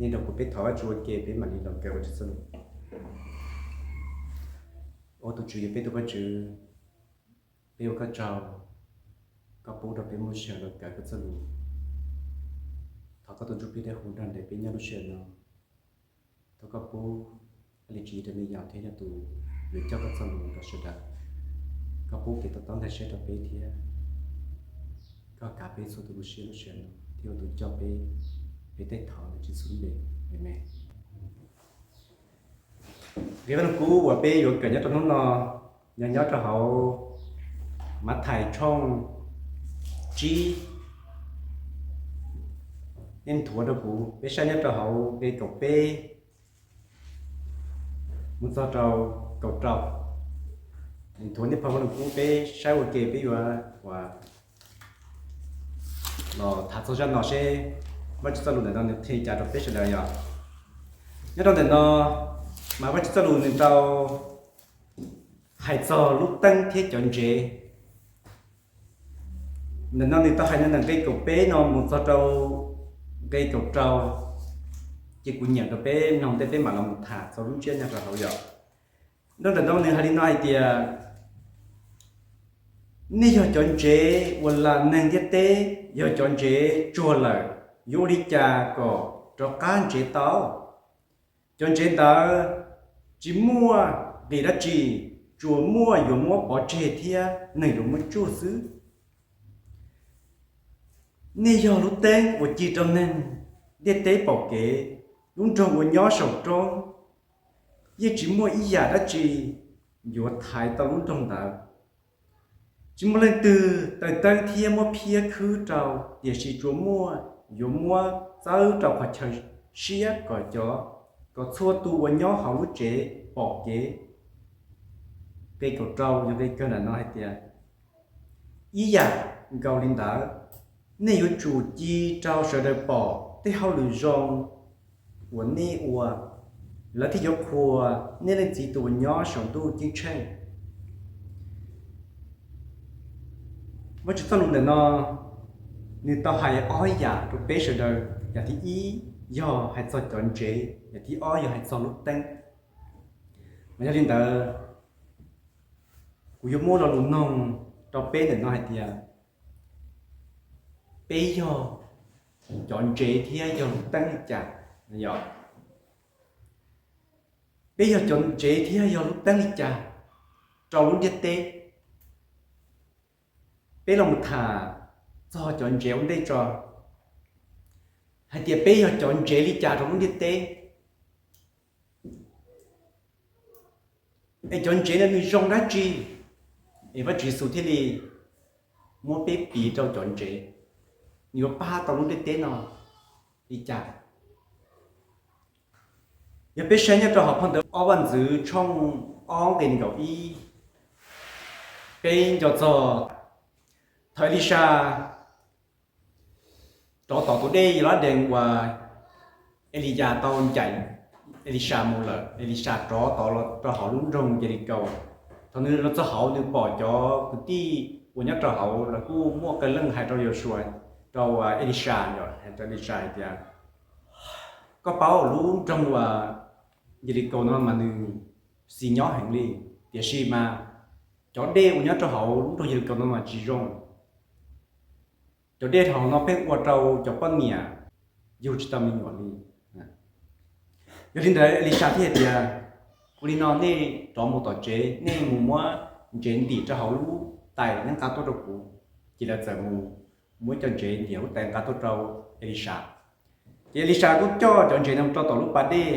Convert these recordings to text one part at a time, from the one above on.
Nyob rau kuv peb thov Vajtswv ua ke peb mam li los kawm Vajtswv txoj lus. Au tus Tswv yog peb tus Vajtswv, peb ua koj tsaug, koj pub rau peb muaj sij hawm los kawm koj txoj lus. Thov koj tus Ntsuj Plig dawb huv nrog ntes peb nyob lub sij hawm no. Thov koj pub ib li tswv yim rau me nyuam thiab yog tus yuav coj koj txoj lus rau sawv daws. Koj pub kev to taub ntxhais siab rau peb thiab koj kav peb txhua tus lub siab lub sij hawm no thiab ua tus coj peb. Peb tej thov ntawm Tswv Yexus lub npe, amees. Nqe Vaj Lug Kub uas peb yuav kawm nyob rau hnub no yog nyob rau hauv Mathais tshooj tsib. Nej nthuav rau kuv, peb saib nyob rau hauv nqe kaum peb mus txog rau kaum rau. Nthuav nej phau Vaj Lug Kub peb saib ua ke peb yuav uas los tham txog zaj no seb Vajtswv txoj lus ntawm no nws qhia cas rau peb sawv daws yog. Nyob rau ntawm no mas Vajtswv txoj lus nws tau hais txog lub teeb thiab cov ntsev. Ntawm no nws tau hais ntawm nqe kaum peb no mus txog rau nqe kaum rau, ces kuv nyiam rau peb mloog tej peb mam los mus tham txog lub ntsiab nyob rau hauv yom. Nyob ntawm no nws hais li no hais tias, nej yog cov ntsev uas las neeg ntiaj teb, yog cov ntsev tsuag lawm, yuav ua li cas kom rov qab ntsev tau? Cov ntsev ntawd tsis muaj nqis dab tsi, tsuas muaj yuav muab pov tseg thiab neeg yuav muab tsuj xwb. Nej yog lub teeb uas cig rau neeg ntiaj teb pom kev. Lub nroog uas nyob saum roob yeej tsis muaj ib yam dab tsi yuav thaiv tau lub nroog ntawd. Tsis muaj leej twg taws teeb thiab muab phiab khwb rau, tiam sis tsuas muaj yuav muab txawb rau qhov chaw siab kom cov, kom txhua tus uas nyob hauv lub tsev pom kev. Nqe kaum rau yog nqe kawg ntawm no hais tias, ib yam nkaus li ntawd, nej yuav tsum ci rau sawv daws pom tej hauj lwm zoo uas nej ua, lawv thiaj yuav qhuas nej Leej Txiv tus uas nyob saum ntuj ceeb tsheej. Vajtswv txoj lus ntawm no nws tau hais ob yam rau peb sawv daws. Yam thib ib yog hais txog cov ntsev, yam thib ob yog hais txog lub teeb. Mas yog li ntawd, kuv yuav muab lo lus noog rau peb ntawm no hais tias, peb yog cov ntsev thiab yog lub teeb li cas? Peb yog cov ntsev thiab yog lub teeb li cas rau lub ntiaj teb? Peb los mus tham txog cov ntsev ua ntej tso, hais tias peb yog cov ntsev li cas rau lub ntiaj teb, es cov ntsev no nws zoo dab tsi, es Vajtswv Yexus thiaj li muab peb piv rau cov ntsev, nws yuav pab tau lub ntiaj teb no li cas. Yog peb saib nyob rau hauv phau ntawv Ob Vaj Ntxwv tshooj ob nqe nees nkaum ib, peb nco txog thaum Elisas rov tom tus dej Yalab Dees uas Eliyas tau ncaim Elisas mus lawm, Elisas rov tom los rau hauv lub nroog Yelikaus. Thaum nws los txog hauv nws pom cov kwv tij uas nyob rau hauv lawv kuj muaj qee leej hais rau Yausuas, rau Elisas, hais rau Elisas hais tias, koj paub lub nroog uas Yelikaus no mas nws xis nyob heev li, tiam sis mas cov dej uas nyob rau hauv lub nroog Yelikaus no mas tsis zoo. Cov dej hauv no pheej ua rau cov poj niam yug tsis tau me nyuam li. Yog li ntawd Elisas thiaj hais tias, ua li no nej rov mus tom tsev, nej mus muab ntsev ntim rau hauv lub tais nyob nqa tuaj rau kuv. Ces lawv txawm mus muab cov ntsev ntim lub tais nqa tuaj rau Elisas. Ces Elisas kuj coj cov ntsev no rau tom lub pas dej,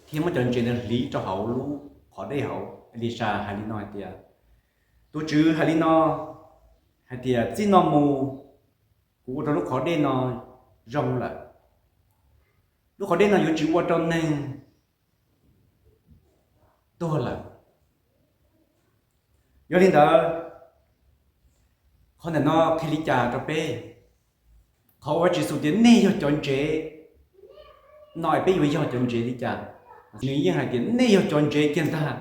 thiab muab cov ntsev ntawd hliv rau hauv lub qhov dej hauv. Elisas hais li no hais tias, tus Tswv hais li no hais tias, txij no mus kuv ua rau lub qhov dej no zoo lawm. Lub qhov dej no yuav tsis ua rau neeg tuag lawm. Yog li ntawd, qhov ntawm no qhia li cas rau peb? Qhov uas Tswv Yexus tias nej yog cov ntsev no es peb yuav yog cov ntsev li cas? Nws yeej hais tias nej yog cov ntsev kiag ntag,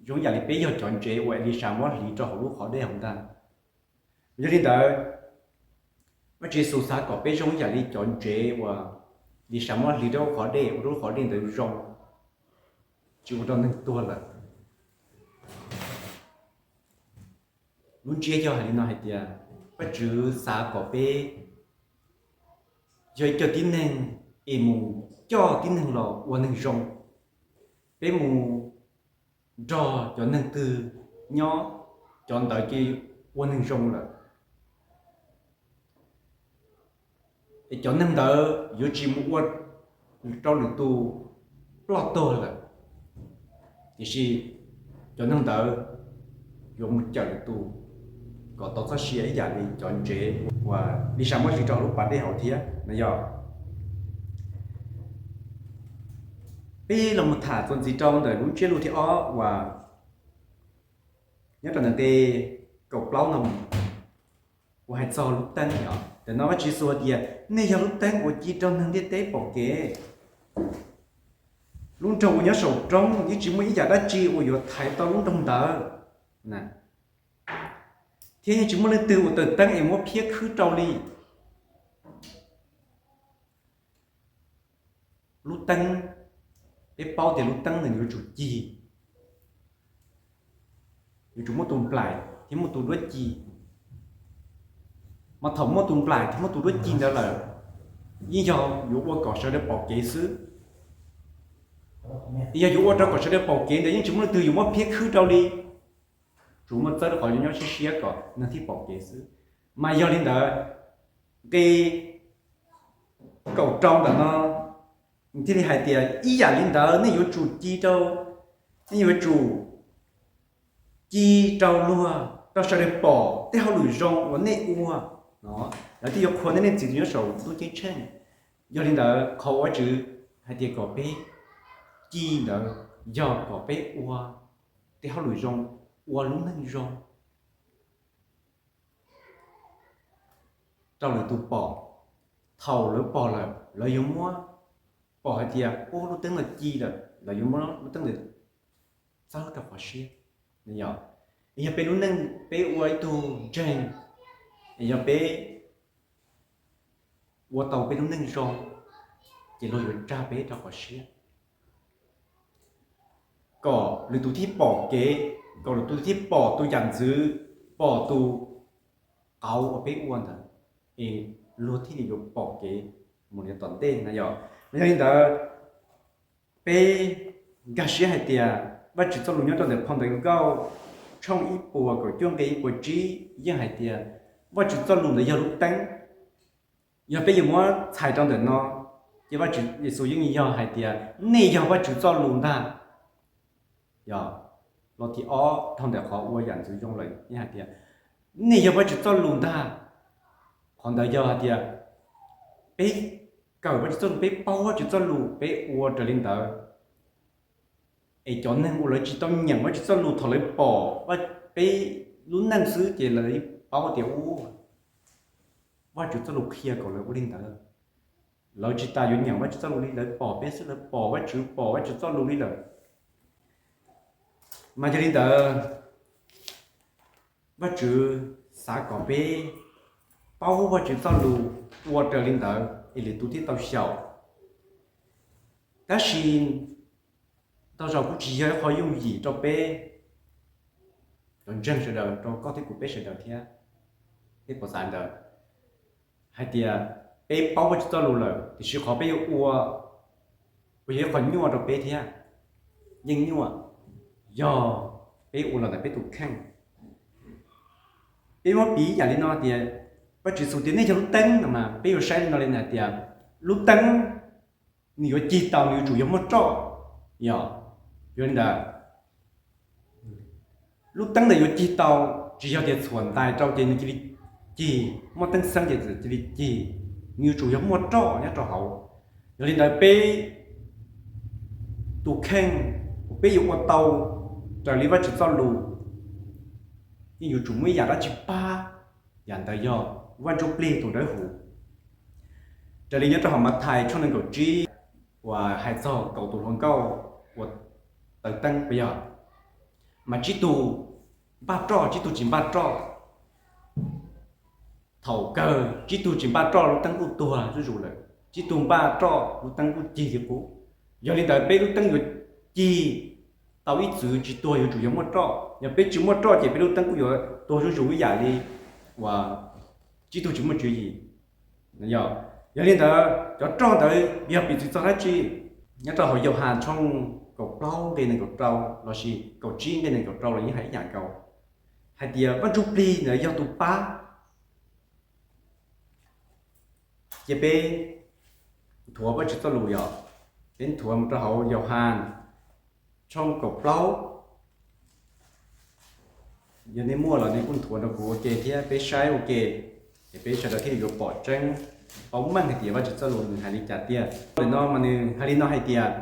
zoo yam li peb yog cov ntsev uas Elisas muab hliv rau hauv lub qhov dej hauv ntag. Yog li ntawd, Vajtswv Yexus xav kom peb zoo yam li cov ntsev uas li sam muab hliv rau qhov dej, ua rau qhov dej ntawd zoo, tsis ua rau neeg tuag lawm. Lub ntsiab yog hais li no hais tias, Vajtswv xav kom peb yog ib co tib neeg es mus coj tib neeg los ua neeg zoo. Peb mus nrog cov neeg twg nyob, cov ntawd ces ua neeg zoo lawm. Es cov neeg ntawd yuav tsis mus ua rau lwm tus ploj tuag lawm, tiam sis cov neeg ntawd yuav mus cawm lwm tus kom tau txoj sia ib yam li cov ntsev uas li sam muab hliv rau lub pas dej hauv thiab no yog. Peb los mus tham txuas ntxiv rau ntawm lub ntsiab lus thib ob uas nyob rau ntawm nqe kaum plaub no, uas hais txog lub teeb os. Ntawm no Vajtswv Yexus hais tias, Nej yog lub teeb uas ci rau neeg ntiaj teb pom kev. Lub nroog uas nyob saum roob yeej tsis muaj ib yam dab tsi uas yuav thaiv tau lub nroog ntawd, thiab yeej tsis muaj leej twg uas taws teeb es muab phiab khwb rau li. Lub teeb, peb paub tias lub teeb nws yuav tsum ci, yuav tsum muaj tus nplaim thiab muaj tus duab ci. Mas thaum muaj tus nplaim thiab muaj tus duab ci ntawd lawm, yeej yog yuav ua kom sawv daws pom kev xwb. Yog yuav ua rau kom sawv daws pom kev ntawd yeej tsis muaj leej twg yuav muab phiab khwb rau li, tsuas muaj txawb rau qhov yuav nyob siab siab kom neeg thiaj pom kev xwb. Mas yog li ntawd, nqe kaum rau ntawm no thiaj li hais tias, Ib yam li ntawd nej yuav tsum ci rau, nej yuav tsum ci rau luag, rau sawv daws pom tej hauj lwm zoo uas nej ua no, lawv thiaj yuav qhuas nej Leej Txiv tus nyob saum ntuj ceeb tsheej. Yog li ntawd, qhov uas Vajtswv hais tias kom peb ci ntawd yog kom peb ua tej hauj lwm zoo, ua lub neej zoo rau lwm tus pom. Thaum lawv pom lawm, lawv yuav muab pom hais tias, Ub, lub teeb no ci lawm, lawv yuav muab lub teeb ntawd txawb rau qhov siab. Yog, yog peb lub neej peb ua ib tug ntseeg, yog peb ua tau peb lub neej zoo, ces luag yuav tsa peb rau qhov siab, kom lwm tus thiaj pom kev, kom lwm tus thiaj pom tus yam ntxwv, pom tus qauv uas peb ua ntawd, es luag thiaj li yuav pom kev mus li tom ntej na yog. Mas yog li ntawd, peb nkag siab hais tias Vajtswv txoj lus nyob rau ntawm phau Ntawv Nkauj tshooj ib puas kaum cuaj nqe ib puas tsib yeej hais tias Vajtswv txoj lus ntawd yog lub teeb. Yog peb yuav muab txhais rau ntawm no, ces Vajtswv Yexus yeej yog hais tias, Nej yog Vajtswv txoj lus ntag. Yog, los thib ob dhau ntawm qhov ua yam ntxwv zoo lawm yeej hais tias, Nej yog Vajtswv txoj lus ntag. Qhov ntawd yog hais tias peb kawm Vajtswv txoj lus, peb paub Vajtswv txoj lus, peb ua raws li ntawd, es cov neeg uas lawv tsis tau nyeem Vajtswv txoj lus, thaum lawv pom peb lub neej xwb ces lawv paub tias, Ub, Vajtswv txoj lus qhia kom lawv ua li ntawd. Lawv tsis tas yuav nyeem Vajtswv txoj lus li, lawv pom peb xwb, lawv pom Vajtswv, pom Vajtswv txoj lus li lawm. Mas yog li ntawd, Vajtswv xav kom peb paub Vajtswv txoj lus, ua raws li ntawd es lwm tus thiaj tau xyaum. Tab sis tau zaum kuj tsis yog ib qho yooj yim rau peb cov ntseeg sawv daws, rau koj thiab kuv peb sawv daws thiab. Peb puas xav ntawd? Hais tias peb paub Vajtswv txoj lus lawm, tiam sis qhov peb yuav ua, puas yog ib qho nyuaj rau peb thiab? Yeej nyuaj, yog peb ua los ntawm peb tus kheej. Peb muab piv ib yam li no tias, Vajtswv xav tias nej yog lub teeb no mas peb yuav saib li no li hais tias, lub teeb nws yuav cig tau, nws yuav tsum yog muaj roj. Yog, yog li ntawd, lub teeb ntawd yuav cig tau, tsis yog tias txhuam ntais rau ces nws cia li cig, muaj teeb xeeb ces cia li cig, nws yuav tsum yog muaj roj nyob rau hauv. Yog li ntawd peb tus kheej, peb yuav ua tau raws li Vajtswv txoj lus, yeej yuav tsum muaj ib yam dab tsi pab, yam ntawd yog Vaj Ntsujplig tus Dawbhuv. Raws li nyob rau hauv Mathais tshooj nees nkaum tsib uas hais txog kaum tus hluas nkauj uas taws teeb puas yog? Mas tsib tug npaj roj, tsib tug tsis npaj roj. Thaum kawg tsib tug tsis npaj roj, lub teeb kuj tuag zuj zus lawm. tsib tug npaj roj lub teeb kuj cig li qub. Yog li ntawd peb lub teeb yuav cig tau ib txwm tsis tuag yuav tsum yog muaj roj. Yog peb tsis muaj roj ces peb lub teeb kuj yuav tuag zuj zus ib yam li uas tsib tug tsis muaj tswv yim. Yog li ntawd cov roj ntawd yog piv txwv txog dab tsi? Nyob rau hauv Yauhas tshooj kaum plaub nqe nees nkaum rau lossis kaum tsib nqe nees nkaum rau los yeej hais ib yam nkaus, hais tias Vaj Ntsuj Plig ntawd yog tus pab. Ces peb nthuav Vajtswv txoj lus, yog peb nthuav mus rau hauv Yauhas tshooj kaum plaub. Yog nej muaj los nej kuj nthuav rau kuv ua ke thiab peb saib ua ke, es peb sawv daws thiaj li yuav pom tseeb, paub meej hais tias Vajtswv txoj lus nws hais li cas tiag. Ntawm no mas nws hais li no hais tias,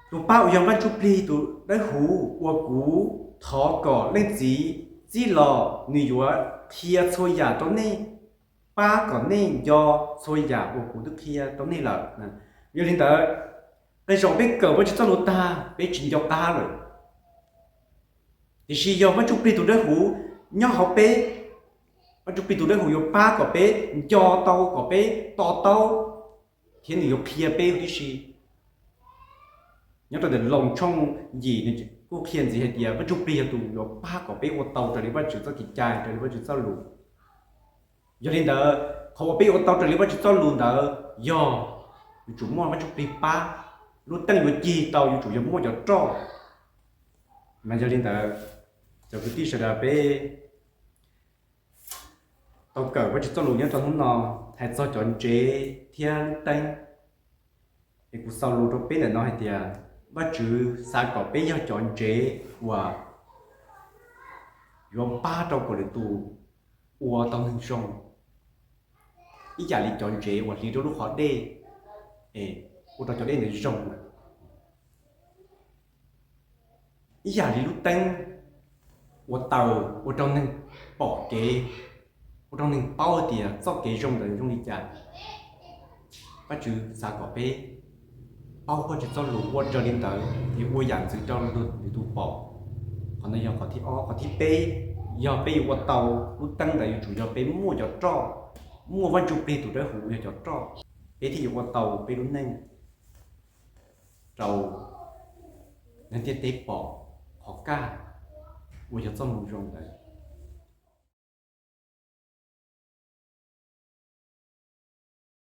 tus pab uas yog Vaj Ntsuj Plig tus dawb huv uas kuv thov kom Leej Txiv txib los, nws yuav qhia txhua yam rau nej, pab kom nej nco txhua yam uas kuv twb qhia rau nej lawm. Yog li ntawd, qee zaum peb kawm Vajtswv txoj lus tag peb tsis nco qab lawm, tiam sis yog Vaj Ntsuj Plig tus dawb huv nyob hauv peb, Vaj Ntsuj Plig tus dawb huv yuav pab kom peb nco tau, kom peb to taub, thiab nws yuav qhia peb huv tib si. Nyob rau ntawm Loos tshooj yim kuj qhia ntxiv hais tias Vaj Ntsuj Plig yog tus yuav pab kom peb ua tau raws li Vajtswv txoj kev cai, raws li Vajtswv txoj lus. Yog li ntawd, qhov uas peb yuav ua tau raws li Vajtswv txoj lus ntawd yog yuav tsum muaj Vaj Ntsuj Plig pab, lub teeb yuav cig tau yuav tsum yog muaj cov roj. Mas yog li ntawd, cov kwv tij sawv daws peb tau kawm Vajtswv txoj lus nyob rau hnub no, hais txog cov ntsev thiab lub teeb. Es kuv xaus lus rau peb ntawm no hais tias, Vajtswv xav kom peb yog cov ntsev uas yuav pab rau kom lwm tus ua tau neeg zoo, ib yam li cov ntsev uas hliv rau lub qhov dej, es ua rau cov dej ntawd zoo lawm. Ib yam li lub teeb ua taws ua rau neeg pom kev, ua rau neeg paub tias txoj kev zoo ntawd zoo li cas. Vajtswv xav kom peb paub Vajtswv txoj lus ua raws li ntawd, es ua yam ntxwv rau lwm tus pom. Qhov no yog qhov thib ob. Qhov thib peb, yog peb yuav ua tau lub teeb ntawd yuav tsum yog peb muaj cov roj, muaj Vaj Ntsuj Plig tus dawb huv yog cov roj, peb thiaj yuav ua tau peb lub neej rau neeg ntiaj teb pom qhov kaj uas yog txoj moo zoo ntawd.